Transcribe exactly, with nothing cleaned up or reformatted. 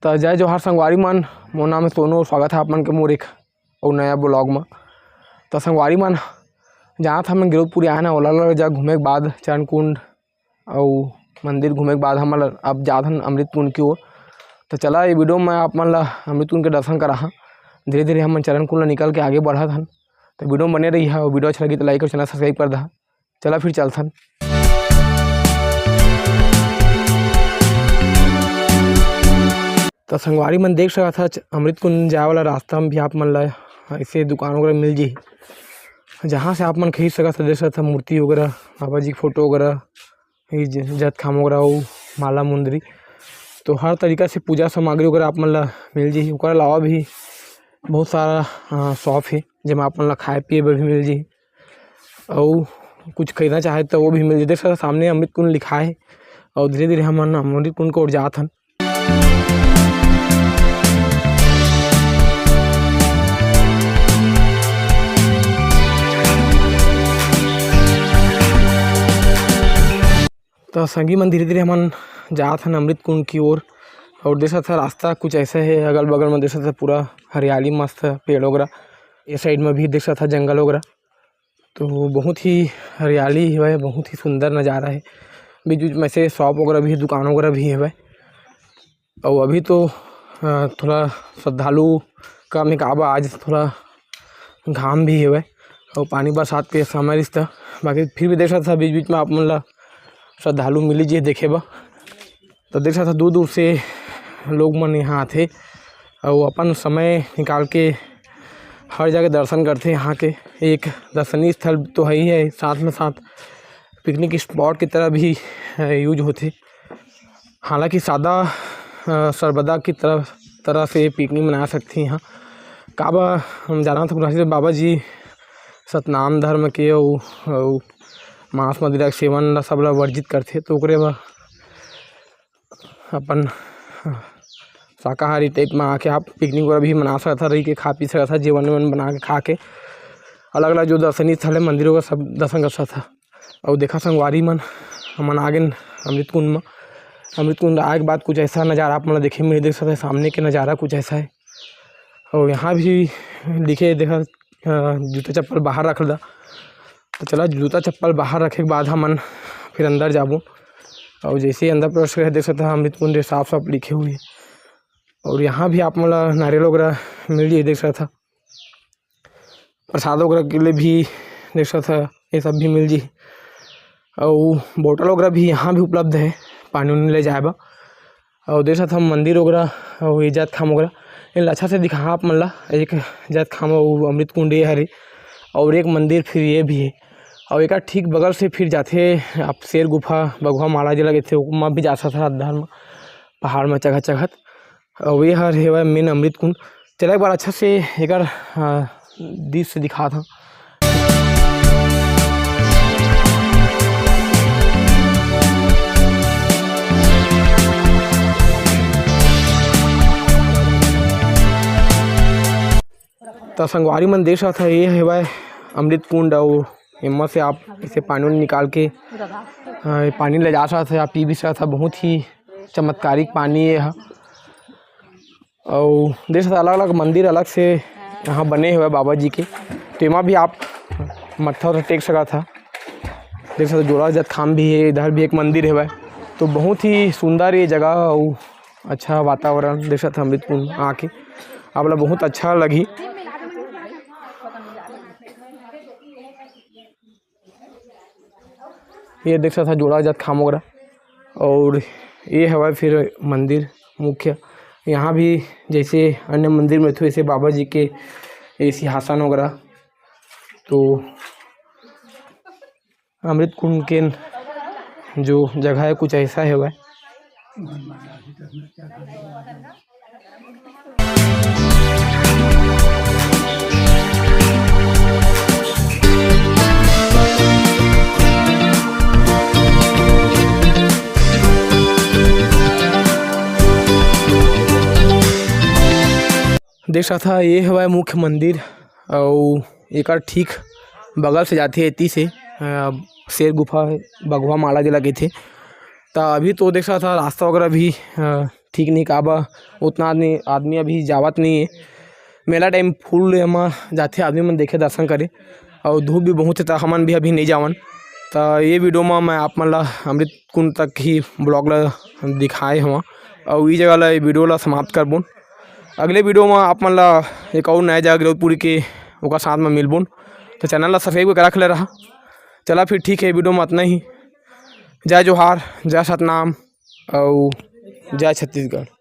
त जय जोहार संगवारी मन, मोर नाम हे सोनू, स्वागत हे आप मन के मोर एक अउ नया vlog म। त संगवारी मन, जात हमन गिरौदपुरी आए हन, ओला ले जा घूमे के बाद चरण कुंड अउ मंदिर घूमे के बाद हमन ल अब जात हन अमृत कुंड की ओर। त चला, ये video म आप मन ल अमृत कुंड के दर्शन कराहा। धीरे-धीरे हमन चरण कुंड ल निकल के आगे बढ़त हन। त video म बने रहिहा, अउ video अच्छा लगी त like अउ channel subscribe कर दहा। चला फिर चलथन। त संगवारी मन देख सकत ह, अमृत कुंड जाए वाला रास्ता म भी आप मन ल ऐसे दुकान वगैरह मिल जही, जहाँ से आप मन खरीद सकत ह। देख सकत ह मूर्ति वगैरह, बाबा जी के photo वगैरह, ये ज-, जैतखाम वगैरह अउ माला मुंदरी। तो हर तरीका से पूजा सामग्री वगैरह आप मन ल मिल जही। ओकर अलावा भी बहुत सारा, अ, shop हे, जेमा आप मन ल खाए पिए बर भी मिल जही। अउ कुछ खरीदना चाहे त वो भी मिल जही। देख सकत ह सामने अमृत कुंड लिखाए हे अउ धीरे-धीरे हमन अमृत कुंड के ओर जात हन। त संगी मन, धीरे-धीरे हमन जात हन अमृत कुंड की ओर। अउ देख सकत ह रास्ता कुछ ऐसा हे, अगल-बगल म देख सकत ह पूरा हरियाली, मस्त पेड़ वगैरह। ये side म भी देख सकत ह जंगल वगैरह। तो बहुत ही हरियाली हवय, बहुत ही सुंदर नज़ारा हे। बीच-बीच में से shop वगैरह भी, दुकान वगैरह भी हवय। अउ अभी तो, अ, थोड़ा श्रद्धालु कम हे, काबर आज थोड़ा घाम भी हवय अउ पानी बरसात के समय रिहिस त, बाकी फिर भी देख सकत ह बीच-बीच में आप मन ला श्रद्धालु मिली जी देखे बर। तो देख सकत ह दूर-दूर से लोग मन यहाँ आथे अउ अपन समय निकाल के हर जगह दर्शन करथे। यहाँ के एक दर्शनीय स्थल तो है ही है, साथ में साथ picnic spot की तरह भी, अ, use होथे। हालांकि सदा, अ, सर्वदा की तरह, तरह से picnic मना सकथे यहाँ। काबर हम जानत हन, बाबा जी सतनाम धर्म के अउ, अउ मांस मदिरा के सेवन ला सबला वर्जित करथे, तो ओकरे बर अपन शाकाहारी type में आके आप picnic वगैरह भी मना सकत ह, रह के खा पी सकत ह, जेवन वेवन बना के खा के अलग-अलग जो दर्शनीय स्थल है, मंदिर वगैरह सब दर्शन कर सकत ह। अउ देखा संगवारी मन, हमन आ गेन अमृत कुंड म। अमृत कुंड आए के बाद कुछ ऐसा नज़ारा आप मन ल देखे मिले, देख सकत ह सामने के नज़ारा कुछ ऐसा है। अउ यहाँ भी लिखे, देखा, अ, जूता चप्पल बाहर रख ला। तो चला, जूता चप्पल बाहर रखे के बाद हमन फिर अंदर जाबो। अउ जैसे ही अंदर प्रवेश करे, देख सकत ह अमृत कुंड साफ साफ लिखे हुए। अउ यहाँ भी आप मन ला नारियल वगैरह मिल जाही, देख सकत ह। प्रसाद वगैरह के लिए भी देख सकत ह, ये सब भी मिल जाही। अउ बोतल वगैरह भी यहाँ भी उपलब्ध है पानी उनी ले जाए बर। अउ देख सकत ह मंदिर वगैरह अउ ये जैतखाम वगैरह, इनला अच्छा से दिखा आप मन ला। एक जैतखाम अउ अमृत कुंड ये हरे, अउ एक मंदिर फिर ये भी है। अउ एकर ठीक बगल से फिर जाथे आप शेर गुफा, बघवा माला जेला कहिथे, ओमा भी जा सकत ह धर्म पहाड़ में चघत चघत। अउ ये हर हेवय main अमृत कुंड। चला एक बार अच्छा से एकर, अ, दृश्य दिखात हन। त संगवारी मन देख सकत ह, ये हेवय अमृत कुंड, अउ एमा से आप इसे पानी निकाल के, अ, पानी ले जा सकत ह, आप पी भी सकत ह। बहुत ही चमत्कारिक पानी ये ह। अउ देख सकत ह, अलग-अलग मंदिर अलग से यहाँ बने हुए बाबा जी के। तो एमा भी आप मत्था उत्था टेक सकत ह। देख सकत ह, जोड़ा जैतखाम भी है, इधर भी एक मंदिर है। तो बहुत ही सुंदर ये जगह अउ अच्छा वातावरण देख सकत ह अमृत कुंड आके आप ला बहुत अच्छा लगही। ये देख सकत ह जोड़ा जैतखाम वगैरह। अउ ये हवय फिर मंदिर मुख्य, यहाँ भी जैसे अन्य मंदिर में थे वैसे बाबा जी के ये सिंहासन वगैरह। तो अमृत कुंड के जो जगह है कुछ ऐसा हवय। देख सकत ह, ये हवय मुख्य मंदिर, अउ एकर ठीक बगल से जाथे एती से, अ, शेर गुफा, बघवा माला जेला कहिथे। त अभी तो देख सकत ह, रास्ता वगैरह भी, अ, ठीक नहीं, काबर उतना आदमी, आदमी अभी जावत नहीं है। मेला टाइम फुल एमा जाथे आदमी मन देखे, दर्शन करे, अउ धूप भी बहुत है, त हमन भी अभी नहीं जावन। त ये वीडियो में मैं आप मन ला अमृत कुंड तक ही ब्लॉग ला दिखाए हवं, अउ ई जगह ला, ये वीडियो ला समाप्त करबोन। अगले वीडियो में आप मन ला एक और नया जगह गिरौदपुरी के ओकर साथ में मिलबोन। तो चैनल ला सब्सक्राइब करके रख ले रहा। चला फिर ठीक है, वीडियो में इतना ही। जय जोहार, जय सतनाम, अउ जय छत्तीसगढ़।